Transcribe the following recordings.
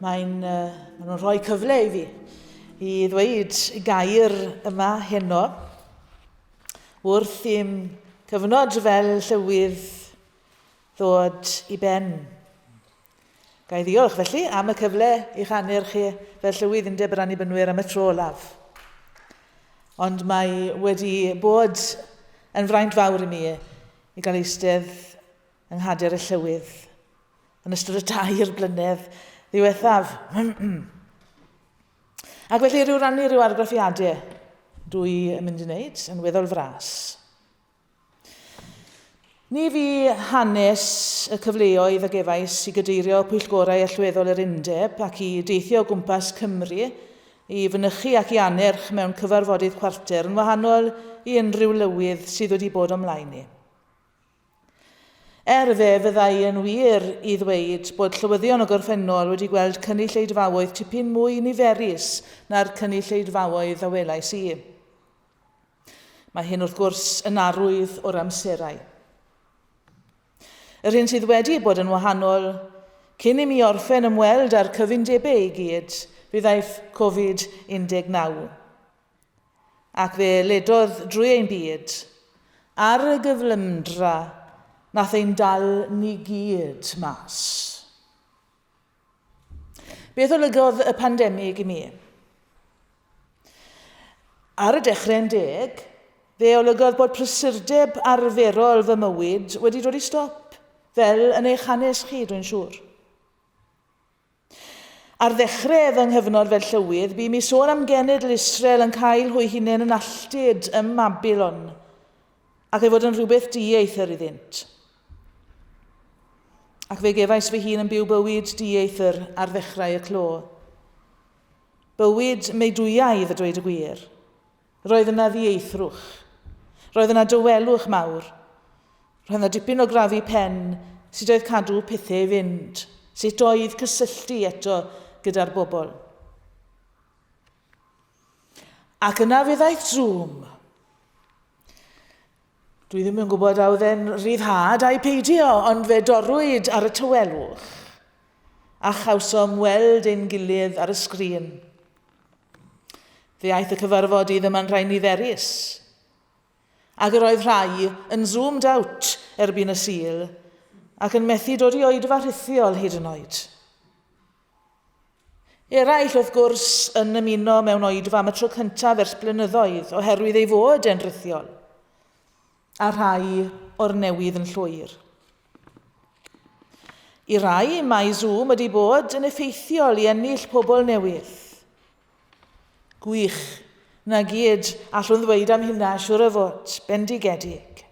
Mae'n, uh, maen nhw'n rhoi cyfle i fi i ddweud gair yma heno wrth i'm cyfnod fel llywydd ddod i ben. Ga i ddiolch felly am y cyfle i'ch annerch chi fel Llywydd Undeb yr Annibynwyr am y tro olaf. Ond mae wedi bod yn fraint fawr i mi i gael eistedd yng nghader y Llywydd yn ystod y tair blynedd ddiwethaf. Ac felly rhyw rannu rhyw argraffiadau dwi yn mynd i wneud yn weddol fras. Ni fu hanes y cyfleoedd a gefais i gadeirio pwyllgorau allweddol yr Undeb ac i deithio o gwmpas Cymru i fynychu ac i annerch mewn cyfarfodydd chwarter yn wahanol i unrhyw lywydd sydd wedi bod o'm mlaen i. Er fe fyddai yn wir i ddweud bod llywyddion y gorffennol wedi gweld cynulleidfaoedd tipyn mwy niferus na'r cynulleidfaoedd a welais i. Mae hyn wrth gwrs yn arwydd o'r amserau. Yr hyn sydd wedi bod yn wahanol cyn i mi orffen ymweld â'r cyfundebau i gyd, fe ddaeth Covid-19. Ac fe ledodd drwy ein byd ar y gyflymdra nath ein dal ni gyd mas. Beth olygodd y pandemig i mi? Ar y dechrau'n deg, fe olygodd bod prysurdeb arferol fy mywyd wedi dod i stop, fel yn eich hanes chi, dwi'n siŵr. Ar ddechrau fy nghyfnod fel llywydd, bu mi sôn am genedl Israel yn cael hwy hunain yn alltud ym Mabilon, ac ei fod yn rhywbeth dieithr iddynt. Ac fe gefais fy hun yn byw bywyd dieithr ar ddechrau y clo. Bywyd meudwyaidd, a dweud y gwir. Roedd yna ddieithrwch. Roedd yna dawelwch mawr. Roedd yna dipyn o grafu pen sut oedd cadw pethau i fynd, sut oedd cysylltu eto gyda'r bobl. Ac yna fe ddaeth Zoom. Dwi ddim yn gwybod a oedd e'n rhyddhad ai peidio, ond fe dorrwyd ar y tawelwch a chawsom weld ein gilydd ar y sgrin. Fe aeth y cyfarfodydd yma'n rhai niferus, ac yr oedd rhai yn zoomed out erbyn y Sul ac yn methu dod i oedfa rhithiol hyd yn oed. Eraill, wrth gwrs, yn ymuno mewn oedfa am y tro cyntaf ers blynyddoedd oherwydd ei fod e'n rhithiol, a rhai o'r newydd yn llwyr. I rai, mae Zoom wedi bod yn effeithiol i ennill pobl newydd. Gwych, na gyd allwn ddweud am hynna, siwr o fod, bendigedig.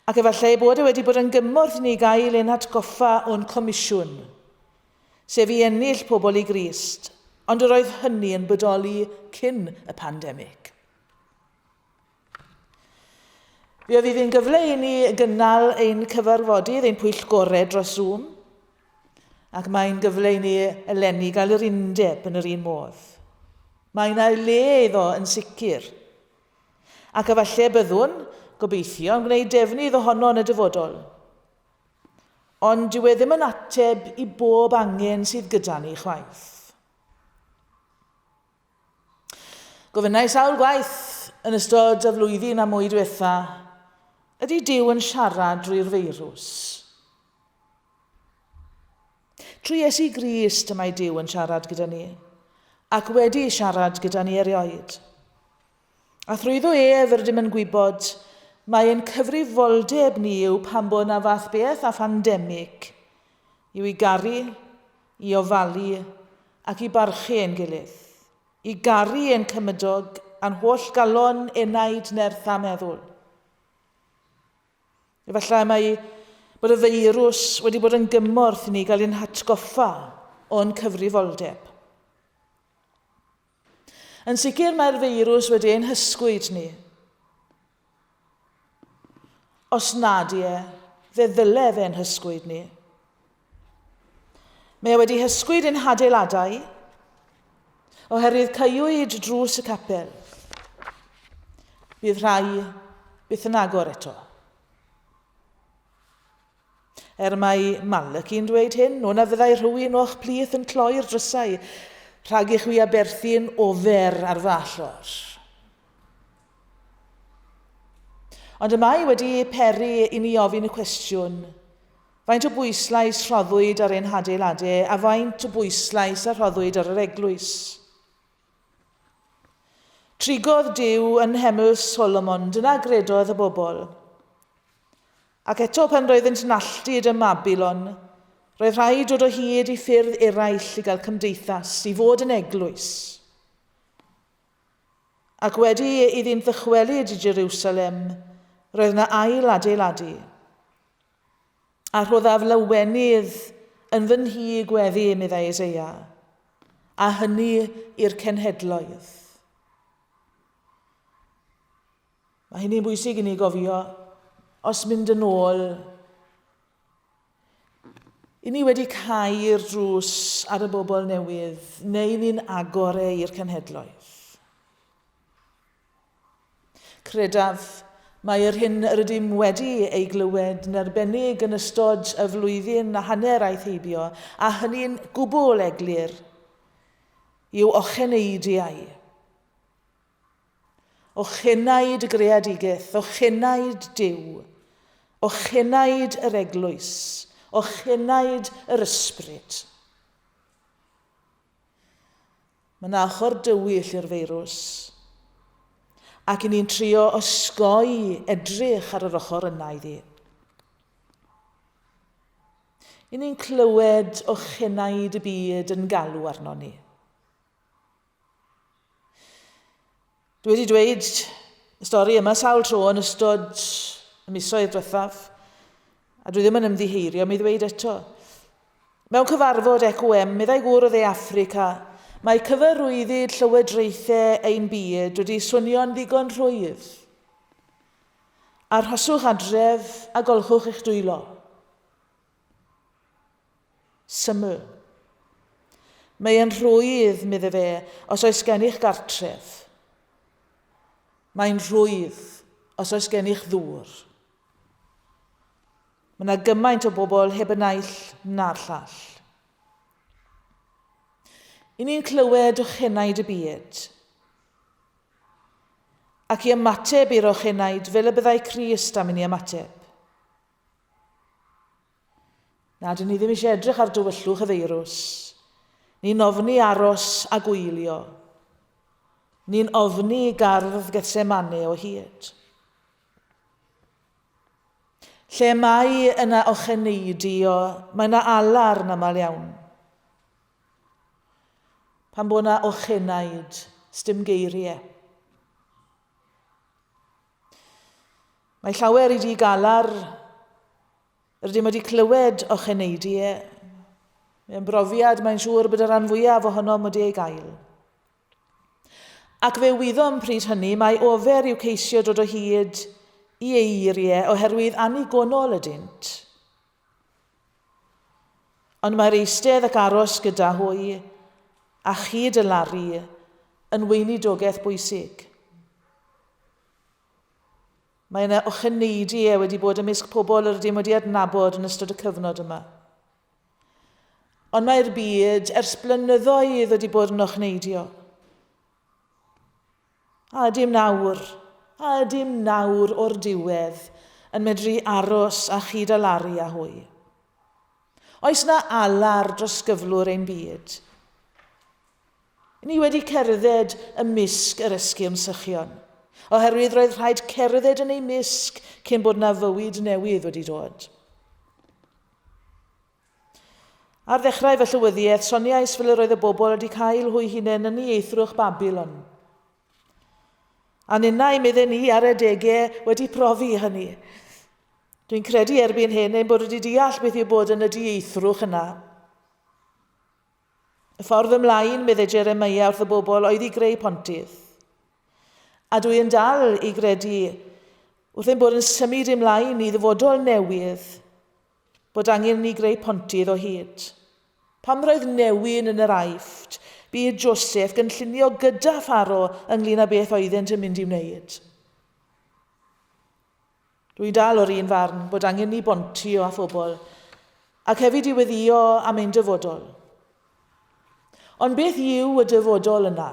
Ac efallai ei bod e wedi bod yn gymorth i ni gael ein hatgoffa o'n comisiwn, sef i ennill pobl i Grist, ond yr oedd hynny yn bodoli cyn y pandemig. Fe oedd iddi'n gyfle i ni gynnal ein cyfarfodydd, ein pwyllgorau dros Zoom, ac mae'n gyfle i ni eleni gael yr undeb yn yr un modd. Mae yna le iddo yn sicr. Ac efallai byddwn, gobeithio, yn gwneud defnydd ohono yn y dyfodol. Ond dyw e ddim yn ateb i bob angen sydd gyda ni chwaith. Gofynnai sawl gwaith yn ystod y flwyddyn a mwy diwetha, ydy Duw yn siarad drwy'r feirws? Trwy Iesu Grist y mae Duw yn siarad gyda ni, ac wedi siarad gyda ni erioed. A thrwyddo ef yr ydym yn gwybod mai ein cyfrifoldeb ni yw pan bo yna fath beth â phandemig, yw i garu, i ofalu ac i barchu ein gilydd, i garu ein cymydog a'n holl galon, enaid, nerth a meddwl. Efallai mai bod y feirws wedi bod yn gymorth i ni gael ein hatgoffa o'n cyfrifoldeb. Yn sicr mae'r feirws wedi ein hysgwyd ni. Os nad ie, fe ddyle fe'n hysgwyd ni. Mae e wedi hysgwyd ein hadeiladau, oherwydd caewyd drws y capel. Bydd rhai byth yn agor eto. Er mae Malachi'n dweud hyn, o na fyddai rhywun o'ch plith yn cloi'r drysau rhag i chwi aberthu'n ofer ar fy allor. Ond y mae wedi peri i ni ofyn y cwestiwn, faint o bwyslais rhoddwyd ar ein hadeiladau a faint o bwyslais a rhoddwyd ar yr eglwys? Trigodd Duw yn nheml Solomon, dyna gredodd y bobl. Ac eto pan roeddynt yn alltud ym Mabilon, roedd rhaid dod o hyd i ffyrdd eraill i gael cymdeithas, i fod yn eglwys. Ac wedi iddynt ddychwelyd i Jerusalem, roedd yna ail adeiladu. A rhoddaf lawenydd yn fy nhŷ gweddi, meddai Eseia, a hynny i'r cenhedloedd. Mae hynny'n bwysig i ni gofio, os mynd yn ôl, i ni wedi cau'r drws ar y bobl newydd, neu ni'n agor e i'r cenhedloedd. Credaf mae yr hyn yr ydym wedi ei glywed yn arbennig yn ystod y flwyddyn a hanner aeth heibio, a hynny'n gwbl eglur, yw ocheneidiau. Ochenaid y greadigaeth, ochenaid Duw, ochenaid yr eglwys, ochenaid yr ysbryd. Mae yna ochr dywyll i'r feirws, ac i ni'n trio osgoi edrych ar yr ochr yna iddi. I ni'n clywed ochenaid y byd yn galw arno ni. Dwi wedi dweud y stori yma sawl tro yn ystod y misoedd diwethaf, a dwi ddim yn ymddiheirio mi ddweud eto. Mewn cyfarfod ECOM, meddai gŵr o Dde Affrica, mae cyfarwyddyd llywodraethau ein byd wedi swnio'n ddigon rhwydd. Arhoswch adref a golchwch eich dwylo. Syml. Mae e'n rhwydd, medde fe, os oes gennych gartref. Mae'n rhwydd os oes gennych ddŵr. Mae yna gymaint o bobl heb y naill na'r llall. I ni'n clywed ochenaid y byd, ac i ymateb i'r ochenaid fel y byddai Crist am i ni ymateb. Na, dyn ni ddim eisiau edrych ar dywyllwch y feirws. Ni'n ofni aros a gwylio. Ni'n ofni gardd Gethsemane o hyd. Lle mae yna ocheneidio, mae yna alar yn aml iawn. Pan bod yna ochenaid, sdim geiriau. Mae llawer i di galar. Rydym wedi clywed o'ch eneidie. Mae'n brofiad, mae'n siŵr bod y rhan fwyaf ohonom wedi ei gael. Ac fe wyddom pryd hynny mae ofer yw ceisio dod o hyd i eiriau oherwydd annigonol ydynt. Ond mae'r eistedd ac aros gyda hwy a chyd y laru yn weinidogaeth bwysig. Mae yna ocheneidiau wedi bod ymysg pobl yr ydym wedi adnabod yn ystod y cyfnod yma. Ond mae'r byd ers blynyddoedd wedi bod yn ochneidio. A ydym nawr, a ydym nawr o'r diwedd yn medru aros a chyd-alaru â hwy? Oes na alar dros gyflwr ein byd? Ni wedi cerdded ymysg yr esgyrn sychion, oherwydd roedd rhaid cerdded yn eu mysg cyn bod 'na fywyd newydd wedi dod. Ar ddechrau fy llywyddiaeth, soniais fel yr oedd y bobl wedi cael hwy hunain yn ieithrwch Babilon. A ninnau, medden ni, ar adegau wedi profi hynny. Dwi'n credu erbyn hyn ein bod wedi deall beth yw bod yn y dieithrwch yna. Y ffordd ymlaen, meddai Jeremiah wrth y bobl, oedd i greu pontydd. A dwi yn dal i gredu, wrth ein bod yn symud ymlaen i ddyfodol newydd, bod angen ni greu pontydd o hyd. Pam roedd newyn yn yr Aifft, bu i Joseph gynllunio gyda Pharo ynglyn â beth oeddent yn mynd i wneud. Dwi'n dal o'r un farn bod angen ni bontio â phobl. Ac hefyd i weddïo am ein dyfodol. Ond beth yw y dyfodol yna?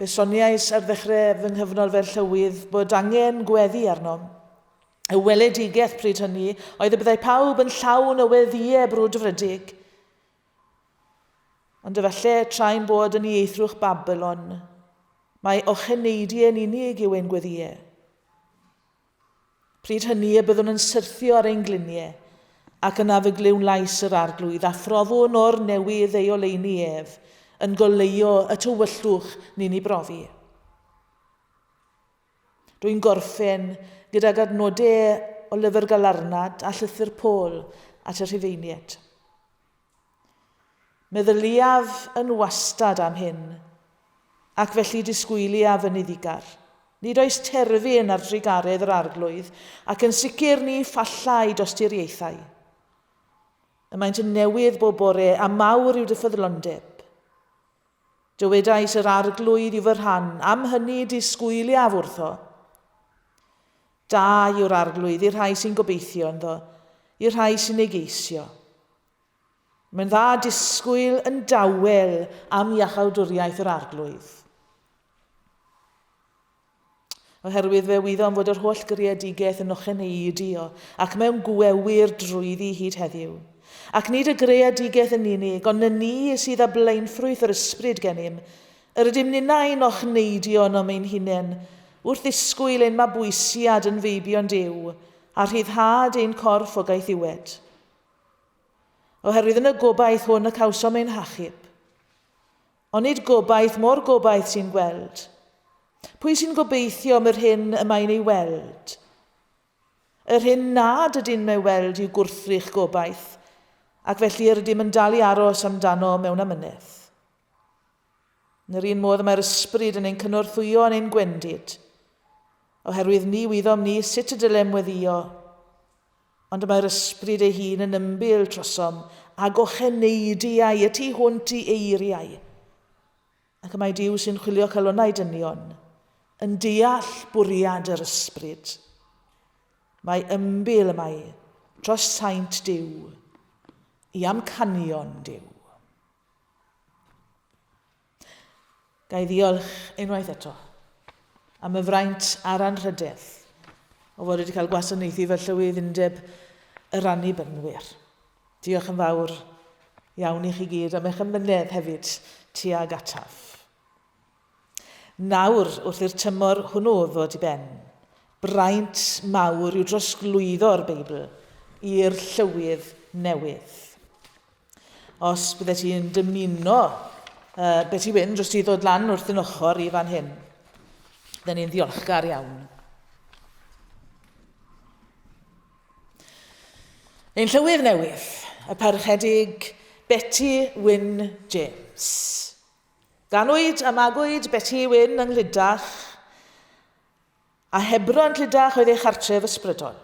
Fe soniais ar ddechrau fy nghyfnod fel llywydd bod angen gweddi arnom. Y weledigaeth pryd hynny oedd y byddai pawb yn llawn o weddïau brwdfrydig. Ond efallai tra'n bod yn ieithrwch Babylon, mae ocheneidiau yn unig yw ein gweddïau. Pryd hynny y byddwn yn syrthio ar ein gliniau, ac yna fe glywn lais yr Arglwydd, a phrofwn o'r newydd ei oleuni ef, yn goleuo y tywyllwch ni'n ei brofi. Rwy'n gorffen gydag adnodau o lyfr Galarnad a llythyr Paul at y Rhufeiniaid. Meddyliaf yn wastad am hyn, ac felly disgwyliaf yn iddigar. Nid oes terfyn ar drugaredd yr Arglwydd, ac yn sicr ni phallai dosturiaethau. Y maent yn newydd bob bore, a mawr yw dy ffyddlondeb. Dywedais yr Arglwydd yw fy rhan, am hynny disgwyliaf wrtho. Da yw'r Arglwydd i'r rhai sy'n gobeithio ynddo, i'r rhai sy'n ei geisio. Mae'n dda disgwyl yn dawel am iachawdwriaeth yr Arglwydd. Oherwydd fe wyddom fod yr holl greadigaeth yn ocheneidio ac mewn gwewyr drwyddi hyd heddiw. Ac nid y greadigaeth yn unig, ond y ni sydd â blaenffrwyth yr ysbryd gennym, yr ydym ninnau'n ochneidio ynom ein hunain, wrth ddisgwyl ein mabwysiad yn feibion Duw, a rhyddhad ein corff o gaethiwed. Oherwydd yn y gobaith hwn y cawsom ein hachub. Ond nid gobaith mor gobaith sy'n gweld. Pwy sy'n gobeithio am yr hyn y mae'n ei weld? Yr hyn nad ydyn ei weld yw gwrthrych gobaith, ac felly yr ydym yn dal i aros amdano mewn amynedd. Yn yr un modd y mae'r ysbryd yn ein cynorthwyo yn ein gwendid, oherwydd ni wyddom ni sut y dylem weddio, Ond y mae'r ysbryd ei hun yn ymbil trosom ag ocheneidiau y tu hwnt i eiriau. Ac y mae Duw sy'n chwilio calonnau dynion yn deall bwriad yr ysbryd. Mae ymbil y mae dros saint Duw i amcanion Duw. Ga i ddiolch unwaith eto am y fraint a'r anrhydedd o fod wedi cael gwasanaethu fel Llywydd Undeb yr Annibynwyr. Diolch yn fawr iawn i chi gyd am eich ymynedd hefyd tuag ataf. Nawr, wrth i'r tymor hwnnw ddod i ben, braint mawr yw drosglwyddo'r Beibl i'r llywydd newydd. Os bydde ti'n dymuno Betty Wyn dros ti ddod lan wrth yn ochr i fan hyn, bydden ni'n ddiolchgar iawn. Ein llywydd newydd, y parchedig Betty Wyn James. Ganwyd a magwyd Betty Wyn yng Nghlydach A Hebron Clydach oedd ei chartref ysbrydol.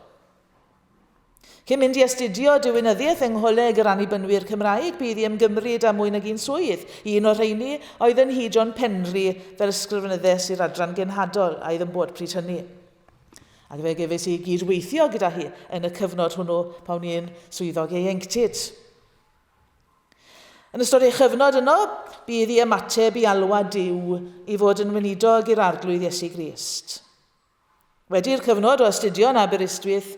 Cyn mynd i astudio diwinyddiaeth yng Ngholeg yr Annibynwyr Cymraeg, bu iddi ymgymryd â mwy nag un swydd. Un o'r rheini oedd yn nhŷ John Penry fel ysgrifenyddes i'r adran genhadol, a oedd yn bod pryd hynny. Ac fe gefais i gyd-weithio gyda hi yn y cyfnod hwnnw pan o'n i'n swyddog ieuenctid. Yn ystod ei chyfnod yno, bu iddi ymateb i alwad Duw i fod yn weinidog i'r Arglwydd Iesu Grist. Wedi'r cyfnod o astudio yn Aberystwyth,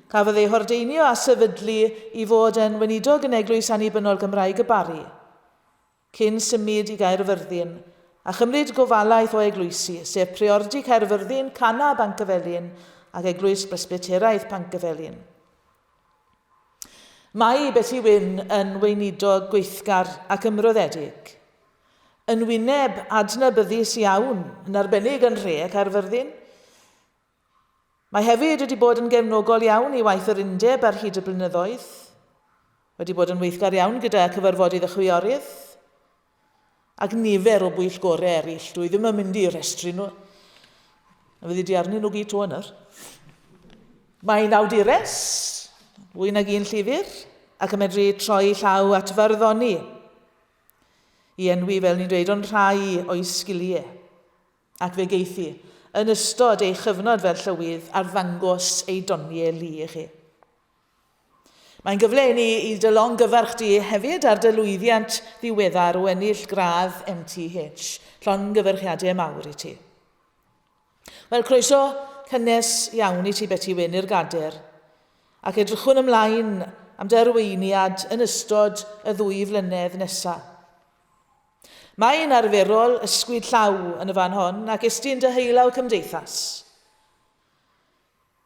cafodd ei hordeinio a sefydlu i fod yn weinidog yn Eglwys Annibynnol Gymraeg y Barri, cyn symud i Gaerfyrddin a chymryd gofalaeth o eglwysi, sef Priordy Caerfyrddin, Cana Bancyfelin ac Eglwys Bresbyteraidd Pancyfelin. Mae Beti Wyn yn weinidog gweithgar ac ymroddedig. Yn wyneb adnabyddus iawn, yn arbennig yn Nhre Caerfyrddin. Mae hefyd wedi bod yn gefnogol iawn i waith yr undeb ar hyd y blynyddoedd. Wedi bod yn weithgar iawn gyda cyfarfodydd y chwiorydd ac nifer o bwyllgorau eraill. Dwi ddim yn mynd i restru nhw. A fyddi di arnyn nhw gyd to ynyr. Mae'n awdures, fwy nag un llyfr, ac yn medru troi llaw at farddoni i enwi, fel ni'n dweud, ond rhai o'i sgiliau. Ac fe geithi yn ystod ei chyfnod fel llywydd arddangos ei doniau lu i chi. Mae'n gyfle i ni i dy longyfarch di hefyd ar dy lwyddiant ddiweddar o ennill gradd MTH. Llongyfarchiadau mawr i ti. Wel, croeso cynnes iawn i ti Beti Wyn i'r gader, ac edrychwn ymlaen am dy arweiniad yn ystod y ddwy flynedd nesaf. Mae'n arferol ysgwyd llaw yn y fan hon ac estyn dy heilaw cymdeithas.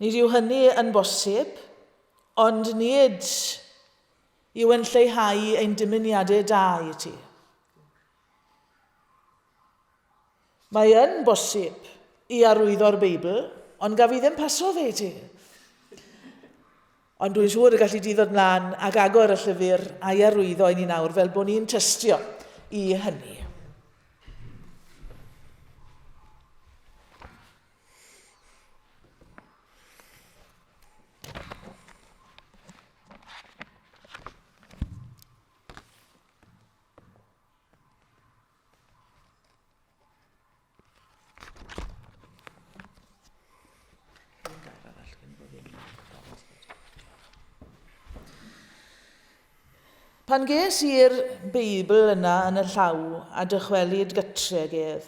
Nid yw hynny yn bosib, ond nid yw yn lleihau ein dymuniadau da i ti. Mae yn bosib i arwyddo'r Beibl, ond gaf i ddim paso fe i ti. Ond dwi'n siŵr y galli di ddod mlaen ac agor y llyfr a'i arwyddo i ni nawr fel bod ni'n tystio i hynny. Pan ges i'r Beibl yna yn y llaw a dychwelyd gytre ag ef,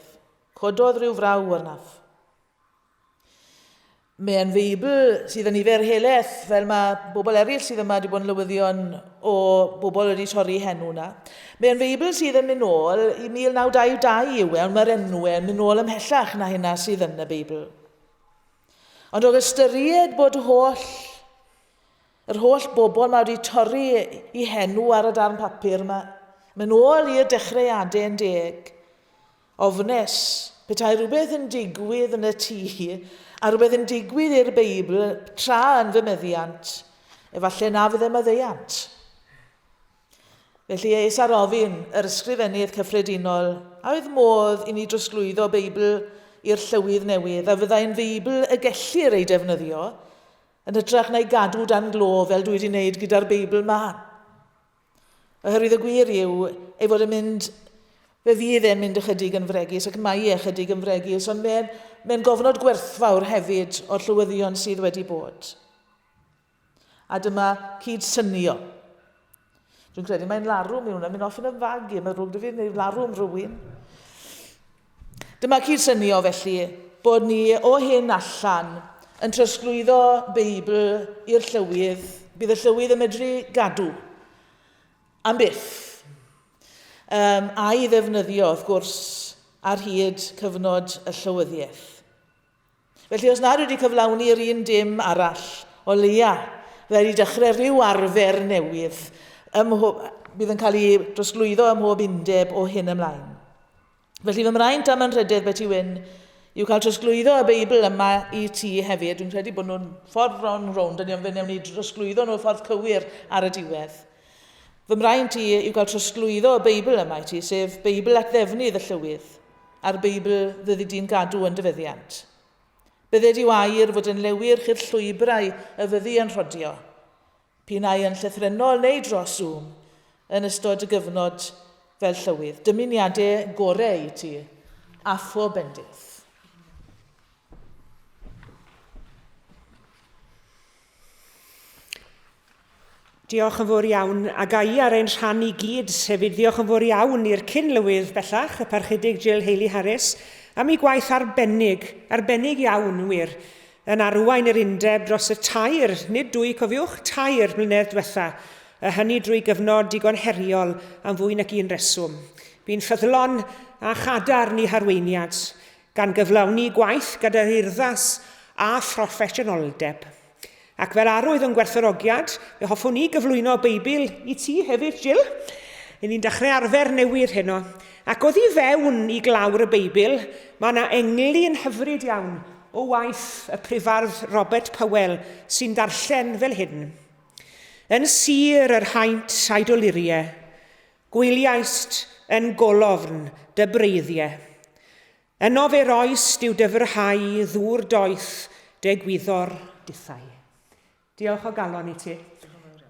cododd rhyw fraw arnaf. Mae'n Feibl sydd yn nifer helaeth, fel mae bobl eraill sydd yma wedi bod yn lywyddion o bobl wedi torri henw na. Mae'n Feibl sydd yn mynd nôl i 1922 yw e, ond mae'r enwau yn mynd nôl ymhellach na hynna sydd yn y Beibl. Ond o ystyried bod holl, yr holl bobl mae wedi torri i henw ar y darn papur yma, mynd nôl i'r dechreuadau yn deg, Ofnus, petai rhywbeth yn digwydd yn y tŷ, a rhywbeth yn digwydd i'r Beibl tra yn fy meddiant, efallai na fydde maddeuant. Felly es ar ofyn yr ysgrifennydd cyffredinol a oedd modd i ni drosglwyddo Beibl i'r llywydd newydd a fyddai'n Feibl y gellir ei defnyddio yn hytrach na'i gadw dan glo fel dwi wedi wneud gyda'r Beibl ma. Oherwydd y gwir yw ei fod yn mynd, fe fydd e'n mynd ychydig yn fregus, ac mae e ychydig yn fregus, ond mae'n mae gofnod gwerthfawr hefyd o'r llywyddion sydd wedi bod. A dyma cyd-synio. Dwi'n credu mae'n larwm i hwnna, mynd off yn y fag i, mae rhwg dy fi, neu larwm rhywun. Dyma cyd-synio felly bod ni o hyn allan yn trosglwyddo Beibl i'r llywydd, bydd y llywydd yn medru gadw am byth, um, a'i ddefnyddio wrth gwrs ar hyd cyfnod y llywyddiaeth. Felly os nad wedi cyflawni'r un dim arall, o leia, fe wedi dechrau rhyw arfer newydd, ym bydd yn cael ei drosglwyddo ym mhob undeb o hyn ymlaen. Felly fy mraint am anrhydedd Betty Wyn yw cael trosglwyddo y Beibl yma i ti hefyd. Dwi'n credu bod nhw'n ffordd ron rownd, ond fe wnewn ni drosglwyddo nhw ffordd cywir ar y diwedd. Fy mraint i yw cael trosglwyddo y Beibl yma i ti, sef Beibl at ddefnydd y llywydd, a'r Beibl fyddi di'n gadw yn dy feddiant. Bydded i'w air fod yn lewyrch i'r llwybrau y fyddi yn rhodio, p'un ai yn llythrennol neu dros Zoom, yn ystod dy gyfnod fel llywydd. Dymuniadau gorau i ti, a phob bendith. Diolch yn fawr iawn, a ga i ar ein rhan i gyd hefyd ddiolch yn fawr iawn i'r cyn-lywydd bellach, y Parchedig Jill Hayley Harris, am ei gwaith arbennig, arbennig iawn yn wir, yn arwain yr undeb dros y tair, nid dwy, cofiwch, tair mlynedd diwetha, a hynny drwy gyfnod digon heriol am fwy nag un reswm. Bu'n ffyddlon a chadarn i harweiniad, gan gyflawni gwaith gyda'r urddas a phroffesiynoldeb. Ac fel arwydd o'n gwerthfawrogiad, fe hoffwn i gyflwyno Beibl i ti hefyd, Jill. I ni'n dechrau arfer newydd heno. Ac oddi fewn i glawr y Beibl, mae yna englyn hyfryd iawn o waith y prifardd Robert Powell sy'n darllen fel hyn. Yn sir yr haint a'i dolurie, gwyliaist yn golofn dy breiddiau. Yno fe roist i'w dyfrhau ddŵr doeth degwyddor dithau. Diolch o galon i ti,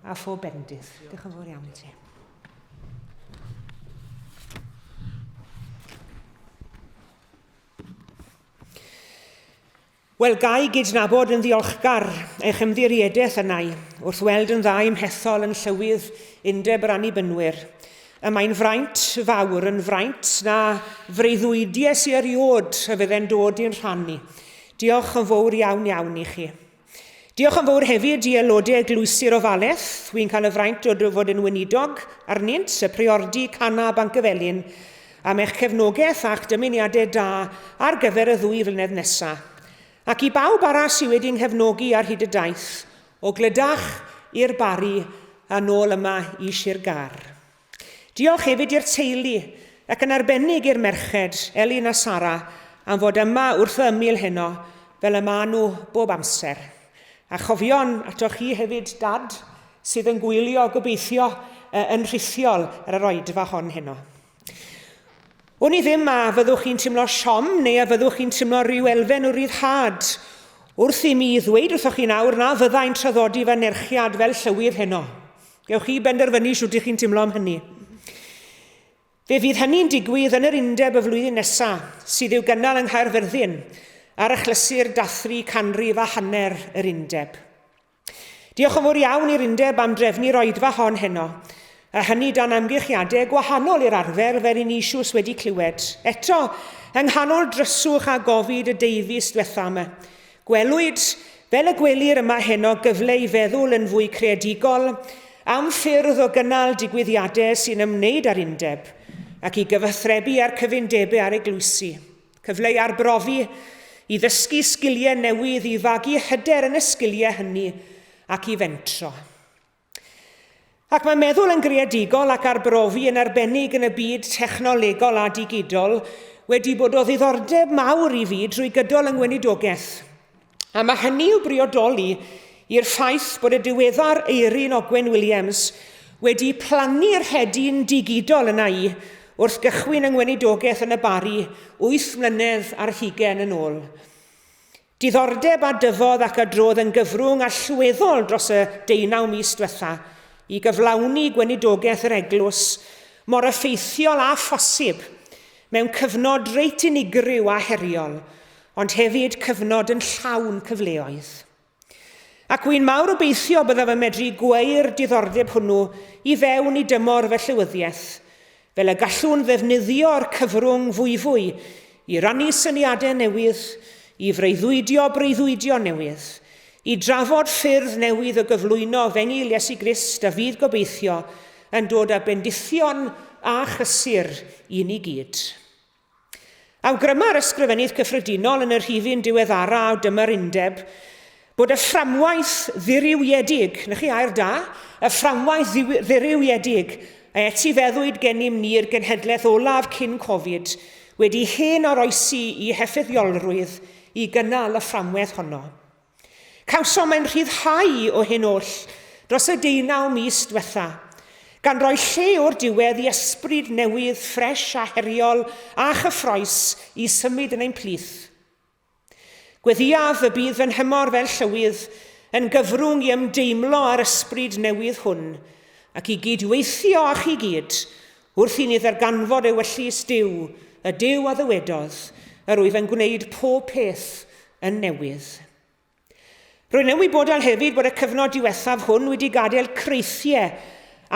a phob bendith. Diolch yn fawr iawn i ti. Wel, ga i gydnabod yn ddiolchgar eich ymddiriedaeth yna i, wrth weld yn dda i'm hethol yn llywydd Undeb yr Annibynwyr. Y mae'n fraint fawr, yn fraint na freuddwydies i erioed y fydde'n dod i'n rhan i. Diolch yn fawr iawn iawn i chi. Diolch yn fawr hefyd i aelodau eglwysi'r ofalaeth, wi'n cael y fraint o fod yn weinidog arnynt, y Priordy, Cana, Bancyfelin, am eich cefnogaeth a'ch dymuniadau da ar gyfer y ddwy flynedd nesaf. Ac i bawb arall sydd wedi nghefnogi ar hyd y daith, o Glydach i'r Barri a nôl yma i Sir Gâr. Diolch hefyd i'r teulu, ac yn arbennig i'r merched, Elin a Sara, am fod yma wrth fy ymyl heno, fel y maen nhw bob amser. A chofion atoch chi hefyd, Dad, sydd yn gwylio, gobeithio, yn rhithiol ar yr oedfa hon heno. Wn i ddim a fyddwch chi'n teimlo siom neu a fyddwch chi'n teimlo rhyw elfen o ryddhad wrth i mi ddweud wrthoch chi nawr na fyddai'n traddodi fy anerchiad fel llywydd heno. Gewch chi benderfynu shwt ych chi'n teimlo am hynny. Fe fydd hynny'n digwydd yn yr undeb y flwyddyn nesa, sydd i'w gynnal yng Nghaerfyrddin, ar achlysur dathlu canrif a hanner yr undeb. Diolch yn fawr iawn i'r undeb am drefnu'r oedfa hon heno, a hynny dan amgylchiadau gwahanol i'r arfer fel i ni siws wedi clywed. Eto, yng nghanol dryswch a gofid y deufis diwetha yma, Gwelwyd, fel y gwelir yma heno, gyfle i feddwl yn fwy creadigol am ffyrdd o gynnal digwyddiadau sy'n ymwneud â'r Undeb, ac i gyfathrebu â'r cyfundebau a'r eglwysi. Cyfle i arbrofi, i ddysgu sgiliau newydd, i fagu hyder yn y sgiliau hynny, ac i fentro. Ac mae meddwl yn greadigol ac arbrofi yn arbennig yn y byd technolegol a digidol wedi bod o ddiddordeb mawr i fi drwy gydol yng ngweinidogaeth. A mae hynny i'w briodoli i'r ffaith bod y diweddar Eirin Ogwen Williams wedi plannu'r hedyn digidol yna i wrth gychwyn yng ngweinidogaeth yn y Barri wyth mlynedd ar hugain yn ôl. Diddordeb a dyfodd ac a drodd yn gyfrwng allweddol dros y deunaw mis dwetha i gyflawni gweinidogaeth yr Eglwys mor effeithiol â phosib mewn cyfnod reit unigryw a heriol, ond hefyd cyfnod yn llawn cyfleoedd. Ac wy'n mawr obeithio byddaf yn medru gweu'r diddordeb hwnnw i fewn i dymor fy llywyddiaeth, fel y gallwn ddefnyddio'r cyfrwng fwyfwy i rannu syniadau newydd, i freuddwydio breuddwydion newydd, i drafod ffyrdd newydd o gyflwyno Efengyl Iesu Grist a fydd gobeithio yn dod â bendithion a chysur i ni gyd. Awgryma'r Ysgrifennydd Cyffredinol yn y rhifyn diweddara o Dyma'r Undeb bod y fframwaith ddirywiedig, na chi air da, y fframwaith ddirywiedig a etifeddwyd gennym ni'r genhedlaeth olaf cyn Covid wedi hen oroesi i heffeithiolrwydd i gynnal y fframwaith honno. Cawsom ein rhyddhau o hyn oll dros y deunaw mis dwetha, gan roi lle o'r diwedd i ysbryd newydd, ffres a heriol a chyffroes i symud yn ein plith. Gweddïaf y bydd fy nhymor fel llywydd yn gyfrwng i ymdeimlo â'r ysbryd newydd hwn ac i gyd-weithio â chi gyd wrth i ni ddarganfod ewyllys Duw, y Duw a ddywedodd, Yr wyf yn gwneud pob peth yn newydd. Rwy'n ymwybodol hefyd bod y cyfnod diwethaf hwn wedi gadael creithiau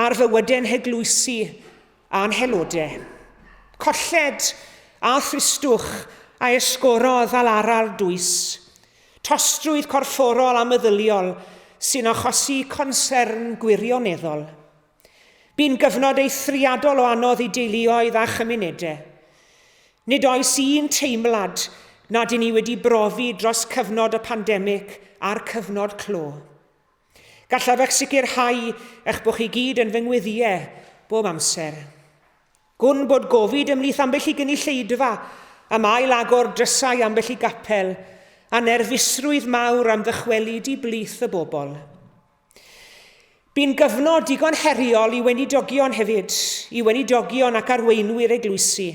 ar fywydau'n heglwysi a'n haelodau. Colled a thristwch a esgorodd alarar dwys. Tostrwydd corfforol a meddyliol sy'n achosi consérn gwirioneddol. Bu'n gyfnod eithriadol o anodd i deuluoedd a chymunedau. Nid oes un teimlad nad y'n ni wedi brofi dros cyfnod y pandemig a'r cyfnod clo. Gallaf eich sicrhau eich bod chi gyd yn fy ngweddïau bob amser. Gwn bod gofid ymhlith ambell i gynulleidfa am ail-agor drysau ambell i gapel a nerfusrwydd mawr am ddychwelyd i blith y bobl. Bu'n gyfnod digon heriol i weinidogion hefyd, i weinidogion ac arweinwyr eglwysi.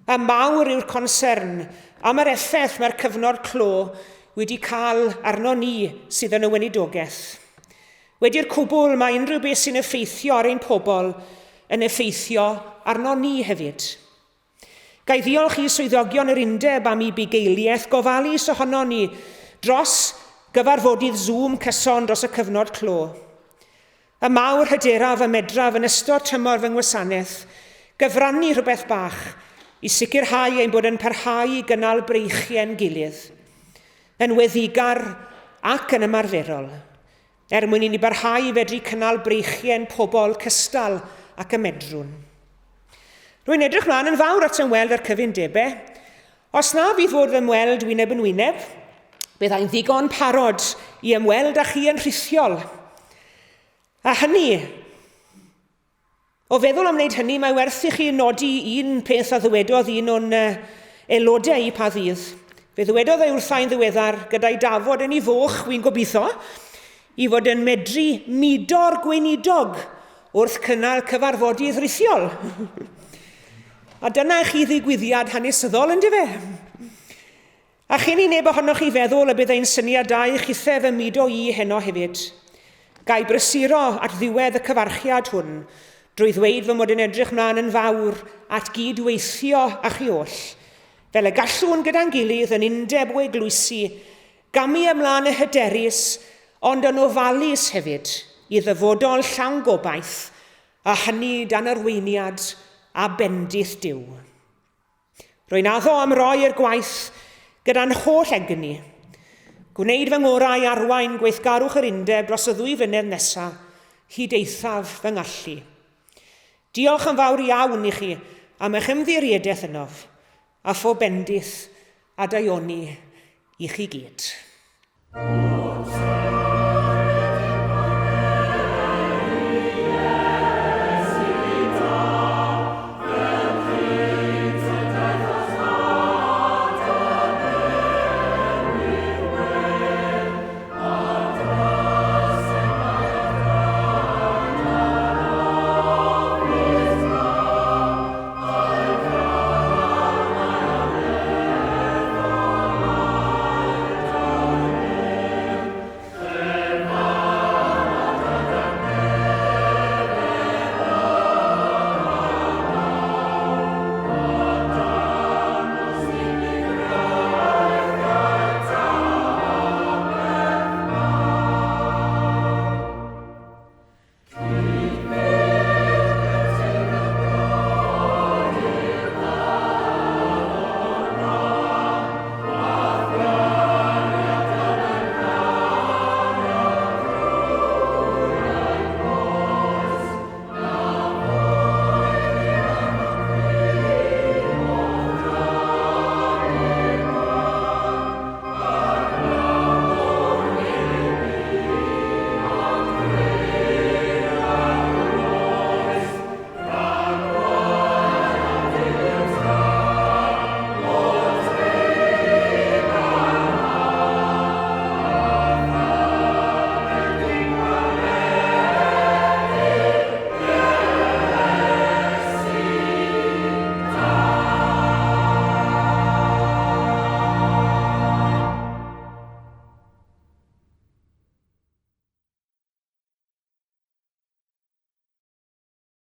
A mawr yw'r consern am yr effaith mae'r cyfnod clo wedi cael arno ni sydd yn y weinidogaeth. Wedi'r cwbl, mae unrhyw beth sy'n effeithio ar ein pobl yn effeithio arno ni hefyd. Ga i ddiolch i swyddogion yr undeb am eu bugeiliaeth gofalus ohonon ni dros gyfarfodydd Zoom cyson dros y cyfnod clo. Y mawr hyderaf y medraf yn ystod tymor fy ngwasanaeth gyfrannu rhywbeth bach i sicrhau ein bod yn parhau i gynnal breichiau'n gilydd, yn weddigar ac yn ymarferol, er mwyn i ni barhau i fedru cynnal breichiau'n pobl cystal ac y medrwn. Rwy'n edrych mlaen yn fawr at ymweld â'r cyfundebau. Os na fydd fod fy ymweld wyneb yn wyneb, byddai'n ddigon parod i ymweld â chi yn rhithiol. A hynny, o feddwl am wneud hynny, mae werth i chi nodi un peth a ddywedodd un o'n aelodau i pa ddydd. Fe ddywedodd e wrtha i'n ddiweddar, gyda'i dafod yn ei foch, wi'n gobeithio, i fod yn medru mudo'r gweinidog wrth cynnal cyfarfodydd rhithiol. A dyna chi ddigwyddiad hanesyddol, yndyfe? A chyn i neb ohonoch chi feddwl y bydd ein syniadau chithef yn mudo i heno hefyd, ga i brysuro at ddiwedd y cyfarchiad hwn drwy ddweud fy mod yn edrych mlaen yn fawr at gyd-weithio â chi oll, fel y gallwn gyda'n gilydd yn undeb o eglwysi gamu ymlaen yn hyderus ond yn ofalus hefyd i ddyfodol llawn gobaith, a hynny dan arweiniad a bendith Duw. Rwy'n addo am roi i'r gwaith gyda'n holl egni. Gwneud fy ngorau i arwain gweithgarwch yr undeb dros y ddwy flynedd nesaf, hyd eithaf fy ngallu. Diolch yn fawr iawn i chi am eich ymddiriedaeth ynof, a phob bendith a daioni i chi gyd.